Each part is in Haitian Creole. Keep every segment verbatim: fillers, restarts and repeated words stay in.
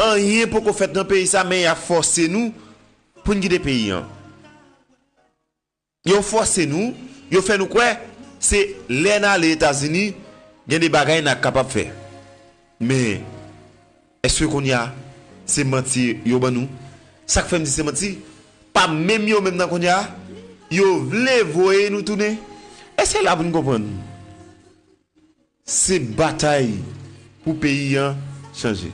Anyen poko fèt nan peyi sa, men y ap fòse nou pou n kite peyi an. Yo fòse nou, yo fè nou kwè se lè n ale Etazini, gen de bagay n a kapab fè. Men, èske kounye a, se manti yo ban nou? Sa k fè m di se manti, pa menm yo menm nan kounye a, yo vle voye nou tounen. E se la pou n konprann. Se batay pou peyi an chanje.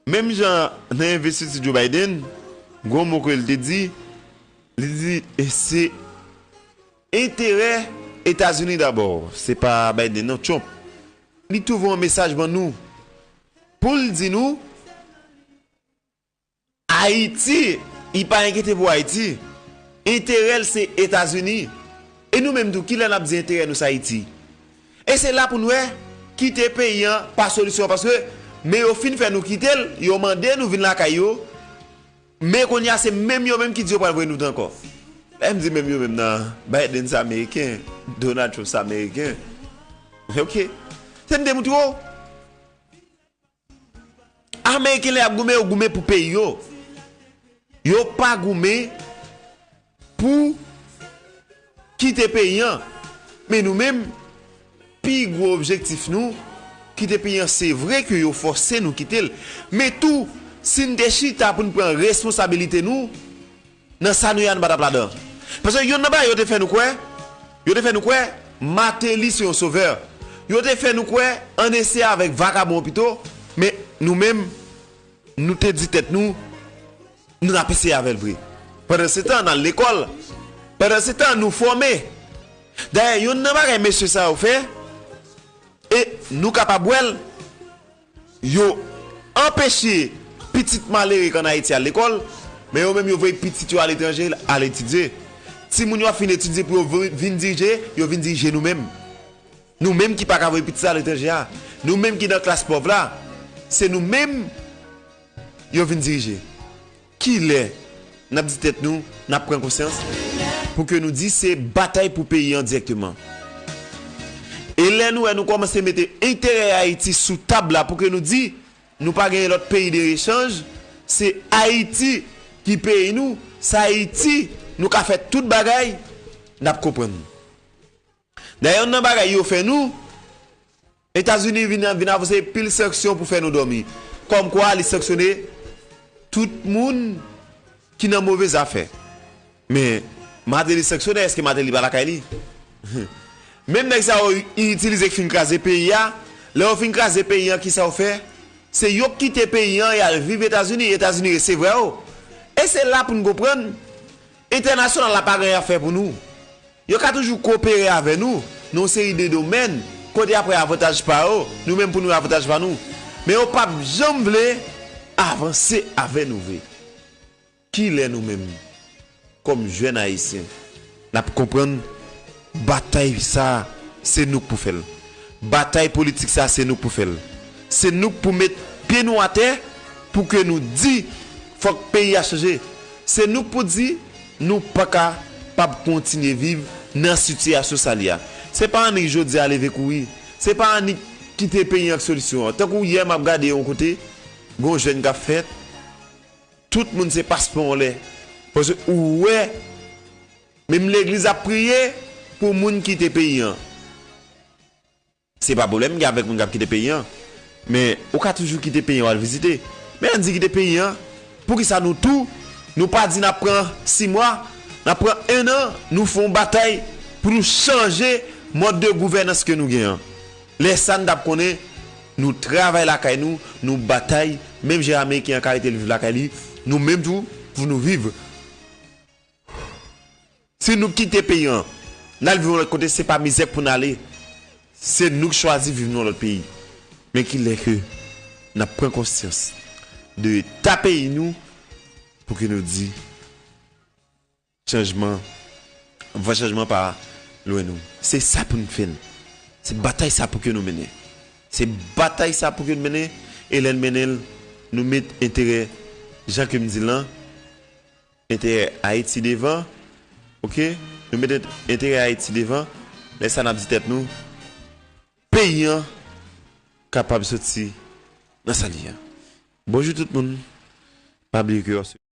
Menm jan nan envestiti Joe Biden, gon mo ke l te di, li di, e se enterè Etazini dabò, se pa Biden non, Trump. Li tou voye yon mesaj ban nou pou l di nou, Ayiti, li pa enkyete pou Ayiti. Enterè l se Etazini. E nou menm tou, kilè n ap di enterè nou se Ayiti? E se la pou n wè, kite peyi an pa solisyon, paske men yo fin fè nou kite l, yo mande nou vin lakay yo, men kounye a se menm yo menm ki di yo pral voye nou tounen ankò. Lè m di menm yo menm nan, Biden se ameriken, Donald Trump se ameriken. Ok. Se m te montre w. Ameriken lè y ap goumen, yo goumen pou peyi yo. Yo pa goumen pou kite peyi an. Men nou menm, pi gwo objektif nou, kite peyi an, se vre ke yo fòse nou kite l. Men tou, si n te chita pou n pran responsabilite nou, nan sa nou ye a, nou pa t ap ladan. Paske youn nan bagay yo te fè nou kwè, yo te fè nou kwè, Martelly se yon sovè. Yo te fè nou kwè, ann eseye avèk vakabon yo pito, men nou menm, nou te di tèt nou, nou n ap eseye avè l vre. Pandan se tan, n al lekòl. Pandan se tan, nou fòme. Dayè, youn nan bagay mesye sa yo fè, e nou kapab wè l, yo anpeche pitit malere k ann Ayiti al lekòl, men yo menm yo voye pitit yo aletranje al etidye. Timoun yo ap fin etidye pou yo vi-, vin dirije, yo vin dirije nou menm. Nou menm ki pa ka voye pitit sa aletranje a, nou menm ki nan klas pòv la, se nou menm yo vin dirije. Kilè n ap di tèt nou, n ap pran konsyans pou ke nou di se batay pou peyi an dirèkteman. E lè nou wè nou kòmanse mete enterè Ayiti sou tab la pou ke nou di nou pa genyen lòt peyi de rechanj, se Ayiti ki peyi nou, se Ayiti nou ka fè tout bagay, n ap konprann. Dayè, youn nan bagay yo fè nou, Etazini vin, vin avanse pil sanksyon pou fè nou dòmi. Kòmkwa li sanksyone tout moun ki nan move zafè. Men, Martelly sanksyone, èske Martelly pa lakay li? Menm nèg sa yo itilize k fin kraze peyi a, lè yo fin kraze peyi an, kisa yo fè? Se yo k kite peyi an, y al viv Etazini, Etazini resevwa yo. E se la pou n konprann, entènasyonal la pa gen anyen ap fè pou nou. Yo ka toujou kopere avè nou nan yon seri de domèn, kote y ap wè avantaj pa yo, nou menm pou nou wè avantaj pa nou. Men yo p ap janm vle avanse avè nou vre. Kilè nou menm, kòm jèn ayisyen, n ap konprann batay sa a, se nou k pou fè l? Batay politik sa a, se nou k pou fè l. Se nou k pou met pye nou atè pou ke nou di, fòk peyi a chanje. Se nou k pou di, nou pa kapab kontinye viv nan sitiyasyon sa l ye a. Se pa annik jodi a leve kouri. Se pa annik kite peyi an k solisyon an. Tankou yè m ap gade yon kote, gon jèn k ap fèt, tout moun se paspon anlè. Paske ou wè, menm legliz ap priye pou moun kite peyi an. Se pa pwoblèm m gen avèk moun k ap kite peyi an. Men, ou ka toujou kite peyi an w al vizite. Men ann di kite peyi an, poukisa nou tou, nou pa di n ap pran sis mwa, n ap pran en an, nou fè yon batay pou nou chanje mòd de gouvènans ke nou gen an. Lè sa n t ap konnen, nou travay lakay nou, nou batay, menm jan Ameriken an ka rete l viv lakay li, nou menm tou, pou nou viv. Si nou kite peyi an, n al viv yon lòt kote, se pa mizè k pou n ale. Se nou k chwazi viv nan yon lòt peyi. Men kilè ke n ap pran konsyans de eta peyi nou pou ke nou di chanjman, van chanjman pa lwen nou. Se sa pou n fè n. Se batay sa pou ke nou mennen. Se batay sa pou ke nou mennen. E lè n mennen l, nou met enterè, jan ke m di l lan, enterè Ayiti devan, oke? Nou met ent-, enterè Ayiti devan, lè sa n ap di tèt nou, peyi an kapab soti nan sa l ye a. Bonjou tout moun. Pa bliye ke w ap